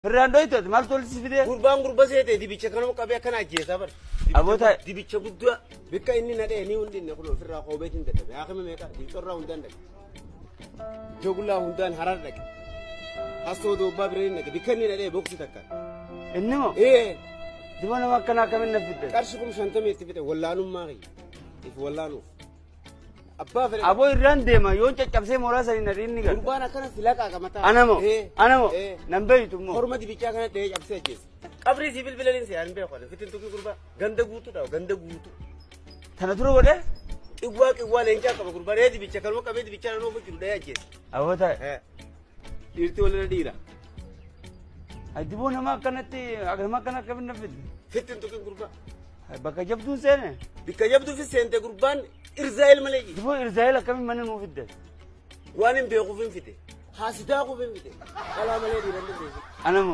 Firraan dhoytu ati maaltu walitti si fidee? Gurbaan gurba seete dibicha kanuma qabee akkana ajjeesaa bara. Aboota Dibicha guddaa bikka inni na dha'e ni hundi inni kun ofirraa koobeetiin dadhabe. Haakima meeqa dibicorraa hundaan dhaqe. Jogullaa hundaan harar dhaqe. Hassoo doobbaa bira inni dhaqe. Bikka inni na dha'e boksi takka. Inni moo? Ee. Diba nama akkanaa akkamiin na fidde? Qarshi 50,000 itti fixe wallaanummaa kiyya. If wallaanuuf. Abbaa fedhe. Aboo irraan deema yoon caccabsee mooraa sanii na dhiinni gala. Gurbaan akkana si laqaa qamataa. Anamo Ee. anamo Ee. nan beeytu immoo. Korma dibichaa kana dhahee cabsee ajjeese. Qabrii si bilbilaniin si aan beeku ani fitin tuqii gurbaa. Ganda guutuu dhawa ganda guutuu. Tana dura godhee? Qiwwaa qiwwaa leencaa qaba gurbaan ee dibicha kanuma qabee dibichaa nan oofu jiru dhahee ajjeese. Aboo taa'e. Ee. Dhiirti walirra dhiira. Diboo nama akkanatti nama akkana akkamiin na fidde? Fitin tuqii gurbaa. Bakka jabduun seene. Bikka jabduu fi seente gurbaan Irzaa'el malee jira. Diboo Irzaa'el akkamiin mana nuu fidde? Waan hin beekuuf hin fide. Haasidaa kuuf hin fide. Dhalaa malee dhiira hin dandeessu. Anamo.